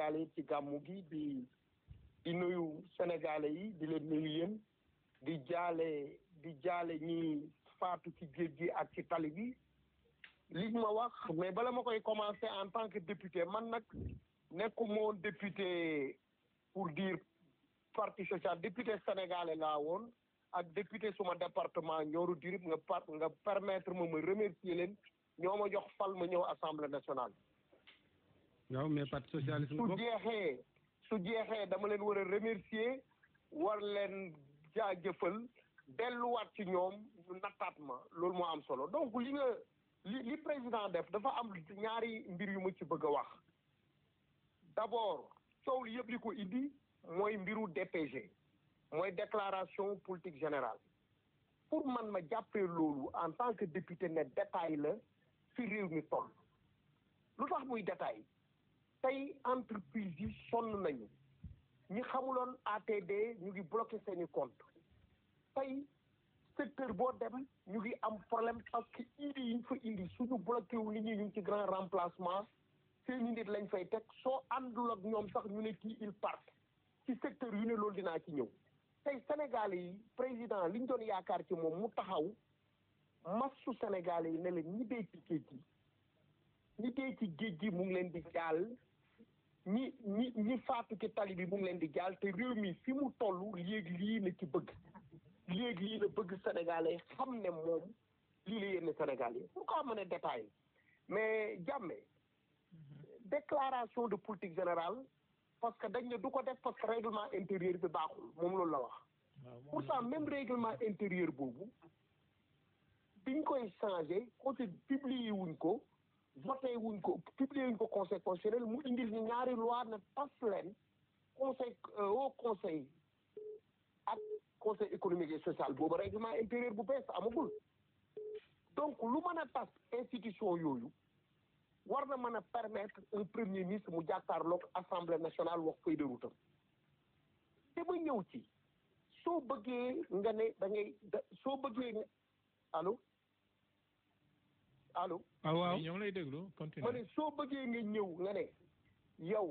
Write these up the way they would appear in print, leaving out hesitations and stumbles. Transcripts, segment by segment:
Sénégalais yi ci gàmmu gi di nuyu Sénégalais yi di leen nuyu yéen di jaale ñi faatu ci géej gi ak ci tali bi li ma wax mais bala ma koy commencer en tant que député man nag nekkuma woon député pour dire parti social député sénégalais laa woon ak député suma département Nioro du Rip nga permettre ma remercier leen ñoo ma jox fal ma ñëw assemblée nationale. waaw mais parti socialiste su jeexee dama leen war a remercier war leen jaajëfal delluwaat ci ñoom ñu nattaat ma loolu moo am solo donc li président def dafa am ñaari mbir yu ma ci bëgg a wax d'abord coow li yëpp li ko indi mooy mbiru DPG mooy déclaration politique générale pour man ma jàppee loolu en tant que député ne détail la fi réew mi toll lu tax muy détail tey entreprise yi sonn nañu ñi xamuloon ATD ñu ngi bloqué seeni compte tey secteur boo dem ñu ngi am problème parce que indi yi ñu fa indi suñu bloqué wu nit ñi ñu ngi ci grand remplacement seeni nit lañ fay teg soo àndul ak ñoom sax ñu ne kii il part ci secteur yu ne loolu dinaa ci ñëw tey Sénégalais yi président liñ doon yaakaar ci moom mu taxaw massu Sénégalais yi ne leen ñi dee ci géej gi ñi dee ci géej gi mu ngi leen di jaal ñi faatu ci tali bi mu ngi leen di jaal te réew mi fi mu toll léegi lii la ci bëgg léegi lii la bëgg Sénégalais xam ne moom lii la yéene Sénégalais pour ko mën a détaillé mais jàmme déclaration de politique générale parce que dañ ne du ko def parce que règlement intérieur bi baaxul moom loolu la wax pourtant même règlement intérieur boobu biñ koy changé côté publié wuñ ko voté wuñ ko publié wuñ ko conseil constitutionnel mu indil ñu ñaari loi ne tas leen conseil au conseil ak conseil économique et social boobu règlement intérieur bu bees amagul donc lu mën a tas institution yooyu war na mën a permettre un premier ministre mu jàkkaarloog assemblée nationale wax feuille de route am te ma ñëw ci soo bëggee nga ne da ngay soo bëggee allo waaw ñoo ngi lay déglu continue ma ne soo bëggee nga ñëw nga ne yow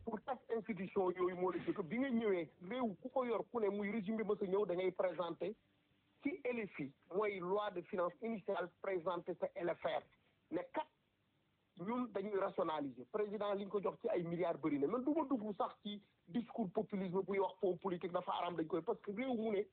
pour tas institution yooyu moo la jëkk bi nga ñëwee réew ku ko yor ku ne muy régime bi ma sa ñëw da ngay présenté ci LFI mooy loi de finances initiale présenté sa LFR ne kat ñun dañuy rationaliser président li ñu ko jox ci ay milliards bëri na man du ma dugg sax ci discours populisme buy wax fond politique dafa aram dañ koy parce que réew mu ne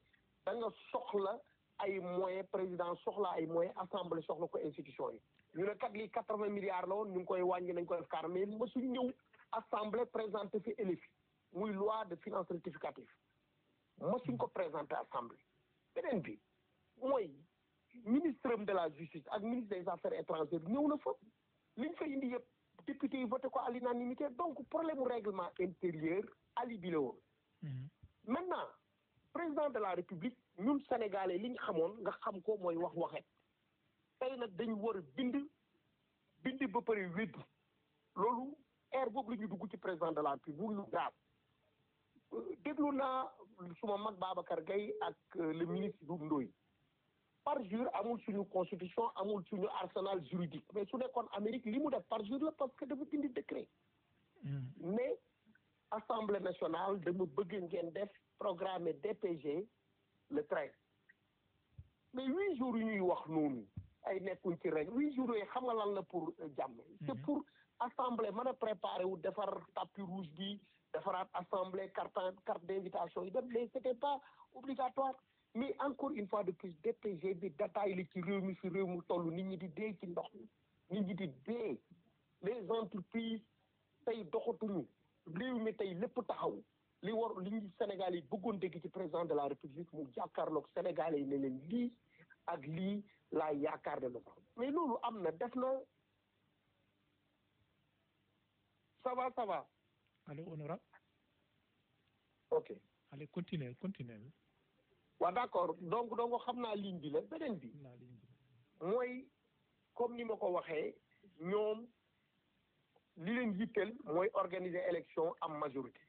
da nga soxla ay moyens président soxla ay moyens assemblée soxla ko institution yi ñu ne kat lii 80 milliards la woon ñu ngi koy wàññi nañ ko def 40 mais ma suñ ñëw assemblée présenté fi LFI muy loi de finances rectificative ma suñ ko présenté assemblée beneen bi mooy ministre de la justice ak ministre des affaires étrangères ñëw na fa liñ fa indi yëpp député yi voté ko à l'unanimité donc problème mu règlement intérieur alibi la woon maintenant président de la république ñun sénégalais li ñu xamoon nga xam ko mooy wax waxet tey nag dañu war a bind ba pare weddi loolu air boobu la ñu dugg ci président de la république bu lu grave déglu naa suma mag Babacar Gaye ak le ministre Doudou Ndoye par jour amul suñu constitution amul suñu arsenal juridique mais su nekkoon Amérique li mu def par jour la parce que dafa dindi décret mais assemblée nationale dama bëgg ngeen def programme DPG le 13 mais 8 jours yu ñuy wax noonu ay nekkuñ ci rek 8 jours yooyu xam nga lan la pour jàmm c'est pour assemblée mën a préparer wu defar tapis rouge bi defaraat assemblée carte d'invitation yi dem mais c'était pas obligatoire mais encore une fois de plus DPG bi détail li ci réew mi fi réew mu toll nit ñi di dee ci ndox mi nit ñi di dee les entreprises tey doxatuñu réew mi tey lépp taxaw li ñu Sénégal yi bëggoon dégg ci président de la République mu jàkkaarloog Sénégalais yi ne leen lii ak lii laa yaakaar de la mais loolu am na def na ça va. Allô honorable. ok. allez continuez. waaw d'accord donc xam naa ligne bi la beneen bi mooy comme ni ma ko waxee ñoom li leen yitteel mooy organiser élection am majorité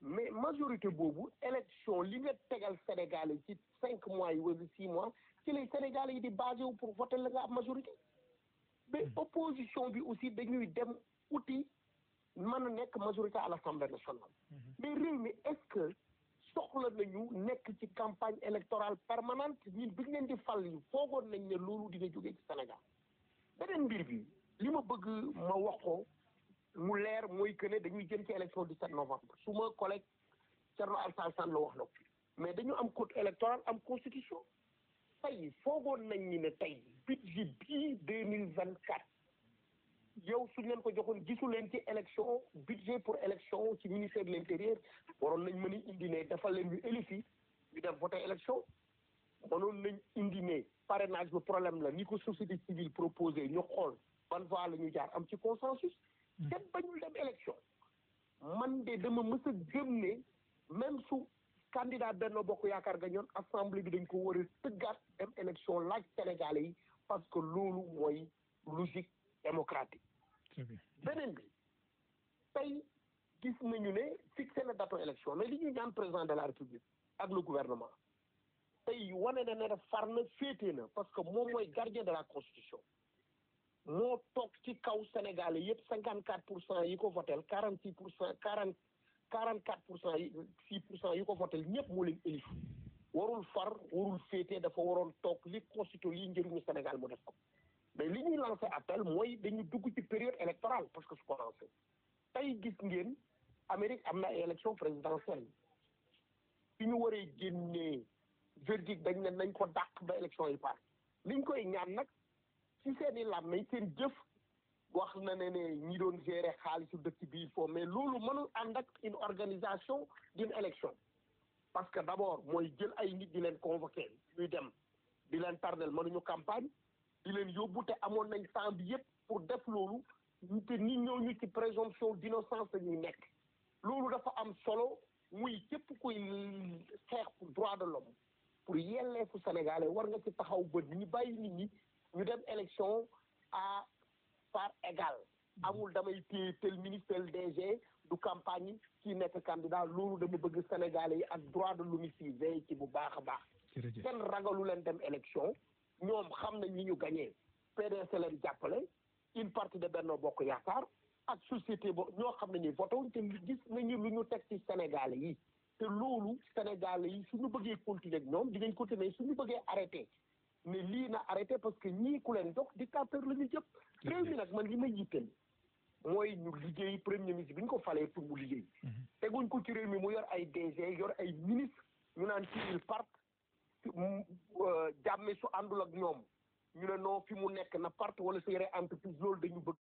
mais majorité boobu élection li nga tegal Sénégalais ci 5 mois yi wala 6 mois ci lay Sénégalais yi di basé wu pour voter la nga am majorité mais opposition bi aussi dañuy dem uti mën a nekk majorité à l'Assemblée nationale mais réew mi est-ce que soxla nañu nekk ci campagne électorale permanente ñun bi ñu leen di fal yi foogoon nañ ne loolu dina jógee ci Sénégal beneen mbir bi li ma bëgg ma wax ko mu leer mooy que ne dañuy jëm ci élection 17 novembre su ma collègue Thierno Alassane Sall la wax na ko mais dañu am code électoral am constitution tey foogoon nañ ni ne tey budget bii 2024 yow suñ leen ko joxoon gisu leen ci élection budget pour élection ci ministère de l'intérieur waroon nañ mën a indi ne dafa leen ñu élifi ñu def voté élection mënoon nañ indi ne parrainage bi problème la ni ko société civile proposé ñu xool ban voie la ñu jaar am ci consensus kenn bañul dem élection man de dama mës a gëm ne même su candidat Benno Bokk Yaakaar gañoon assemblée bi dañ ko war a tëggaat dem élection laaj Sénégalais yi parce que loolu mooy logique démocratique beneen bi tey gis nañu ne fixé na date élection mais li ñu ñaan président de la république ak le gouvernement tey wane na ne def far na féetee na parce que moom mooy gardien de la constitution moo toog ci kaw Sénégalais yëpp 54% yi ko votel 46% 44% yi 6% yi ko votel ñëpp moo leen élif warul far warul féetee dafa waroon toog li constitution li njëriñu Sénégal mu def ko mais li ñuy lancé appel mooy dañu dugg ci période électorale parce que su commencé tey gis ngeen Amérique am na ay élection présidentielle fi ñu waree génnee verdict dañ ne nañ ko dàq ba élection yi paase liñ koy ñaan nag ci seen i làmmiñ seen jëf wax na ne ñi doon gérer xaalisu dëkk bi il faut mais loolu mënul ànd ak une organisation d'une élection parce que d'abord mooy jël ay nit di leen convoquer ñuy dem di leen tardel mënuñu campagne di leen yóbbu te amoon nañ temps bi yëpp pour def loolu te nit ñooñu ci présomption d'innocence la ñuy nekk loolu dafa am solo muy képp kuy xeex pour droit de l'homme pour yelleefu sénégalais war nga ci taxaw bët ñu bàyyi nit ñi ñu dem élection à part égale amul damay téye tel ministre tel DG du campagne kii nekk candidat loolu dama bëgg sénégalais yi ak droit de l'homme yi veille ci bu baax a baax kenn ragalu leen dem élection ñoom xam nañ ñi ñu gagné PDS leen jàppale une partie de Benno Bokk Yaakaar ak société bo ñoo xam ne ni voté wuñ te gis nañu lu ñu teg ci Sénégalais yi te loolu Sénégalais yi suñu bëggee continuer ak ñoom dinañ continuer suñu bëggee arrêté mais lii na arrêté parce que ñii ku leen jox dictateur la ñu jëpp réew mi nag man li ma yitteel mooy ñu liggéey premier ministre bi ñu ko falee pour mu liggéey teguñ ko ci réew mi mu yor ay DG yor ay ministre ñu naan ci il part jàmme su àndul ak ñoom ñu ne non fi mu nekk na part wala su yore entreprise loolu dañu bëgg